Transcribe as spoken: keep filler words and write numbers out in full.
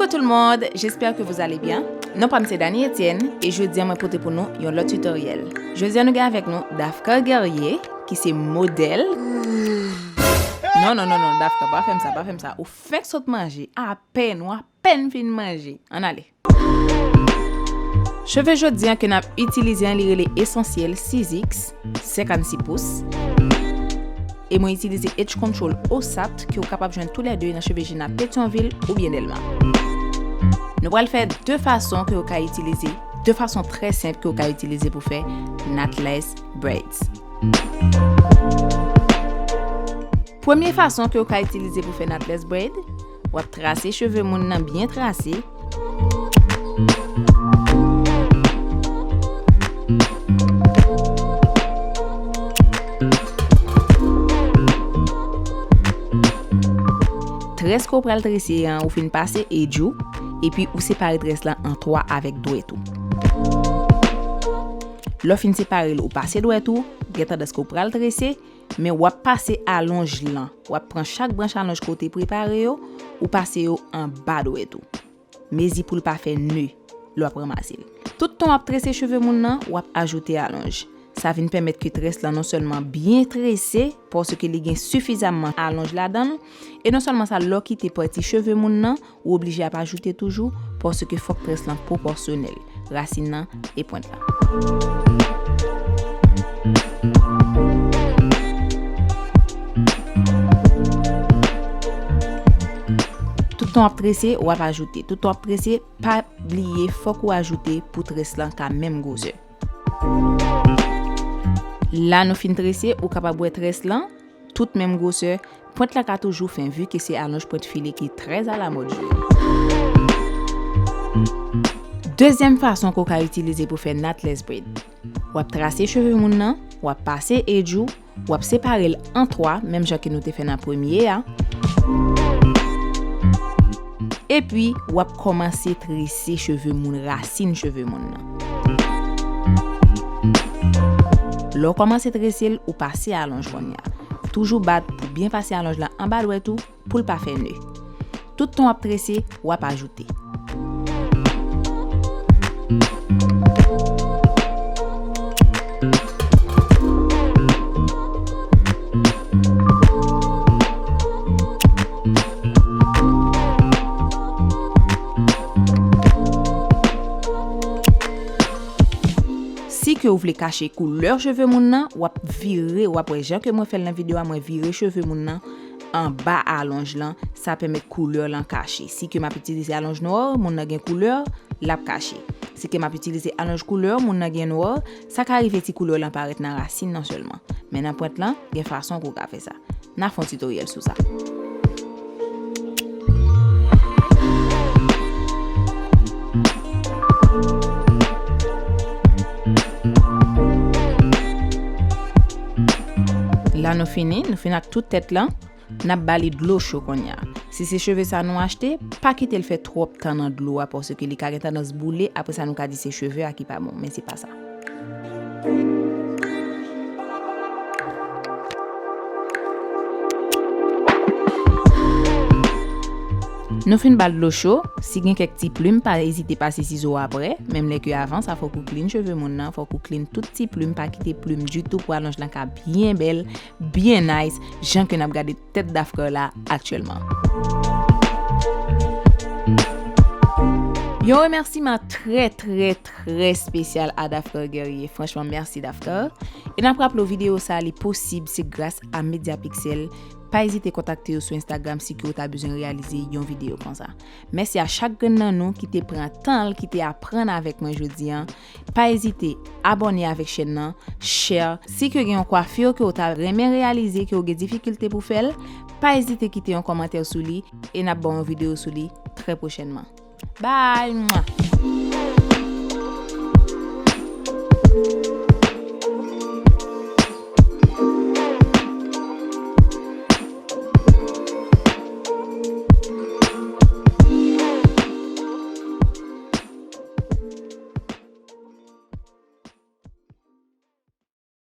Coucou tout le monde, j'espère que vous allez bien. Non pa m se Dany Etienne e jodi a mwen pote pou nou yon lòt tutoriel. Jodi a nou gen avèk nou Dafka Guerrier ki se modèl. Non, non, non, non, Dafka, pa fè m sa, pa fè m sa. Ou fèk sot manje, apèn, w apèn fin manje. Ann ale. Cheve jodi an ke n ap itilize an, li rele Essentiel Sis X, senkannsis pous. E mwen itilize Edge Control Osat, ke w kapab jwenn toulède nan Cheve Gina Petyonvil oubyen Dèlma. Nou pral fè de fason ke w ka itilize, de fason trè senp ke w ka itilize pou fè knotless braids. Premye fason ke w ka itilize pou fè knotless braid, w ap trase cheve moun nan byen trase. Très ke w pral trese an, ou fin pase edge ou, epi ou separe très lan an twa avèk dwèt ou. Lè w fin separe l, ou pase dwèt ou, gen tandans ke w pral trese, men w ap pase alonj lan. W ap pran chak branch alonj ke w te prepare yo, ou pase yo anba dwèt ou. Mezi pou l pa fè ne lè w ap ranmase l. Tout tan w ap trese cheve moun nan, w ap ajoute alonj. Sa vin pèmèt ke très lan non sèlman byen trese, paske li gen sifizamman alonj ladan l, e non sèlman sa, lè w kite pati cheve moun nan, ou oblije ap ajoute toujou, paske fòk très lan pwopòsyonèl, rasin nan e pwent lan. Tout tan w ap trese, w ap ajoute. Tout tan w ap trese, pa bliye, fòk ou ajoute pou très lan ka menm gwosè. La nou fin trese, ou kapab wè très lan, tout menm gwosè, pwent la ka toujou fen, vi ke se alonj pwent file ki trè alamòd jodi. Dezyèm fason ke w ka itilize pou fè knotless braid. W ap trase cheve moun nan, w ap pase edge ou, w ap separe l an twa, menm jan ke nou te fè nan premye a. Epi, w ap kòmanse trese cheve moun, rasin cheve moun nan. Lè w kòmanse trese l, ou pase alonj kounye a. Toujou bat pou byen pase alonj lan anba dwèt ou pou l pa fè ne. Tout tan w ap trese, w ap ajoute. Si ke w vle kache koulè cheve moun nan, w ap vire, w ap wè jan ke mwen fè l nan videyo a, mwen vire cheve moun nan anba alonj lan, sa pèmèt koulè lan kache. Si ke m ap itilize alonj nwa, moun nan gen koulè, l ap kache. Si ke m ap itilize alonj koulè, moun nan gen nwa, sa ka rive ti koulè lan parèt nan rasin nan sèlman. Men nan pwent lan, gen fason ke w ka fè sa. N a fè yon tutoriel sou sa. La nou fini, nou fini ak tout tèt lan. N ap ba li dlo cho kounye a. Si se cheve sa nou achte, pa kite l fè twòp tan nan dlo a, paske li ka gen tandans boule, apre sa nou ka di se cheve a ki pa bon, men se pa sa. Nou fin ba l dlo cho, si gen kèk ti plim, pa ezite pase sizo apre, menm lè ke avan sa, fòk ou clean cheve moun nan, fòk ou clean tout ti plim, pa kite plim ditou pou alonj lan ka byen bèl, byen nice, jan ke n ap gade tèt Dafka la aktyèlman. Yon remèsiman trè, trè, trè espesyal a Dafka Guerrier. Franchman, mèsi Dafka. E n ap raple w, videyo sa a, li posib, se gras a Media Pixel. Pa ezite kontakte yo sou Instagram si ke w ta bezwen reyalize yon videyo konsa. Mèsi a chak grenn nan nou ki te pran tan l, ki te aprann avèk mwen jodi an. Pa ezite abòne avèk chèn nan, share. Si ke gen yon kwafi ke w ta renmen reyalize, ke w gen difikilte pou fè l, pa ezite kite yon kòmantè sou li e n ap ba w yon videyo sou li trè pwochènman. Bye! Mwa!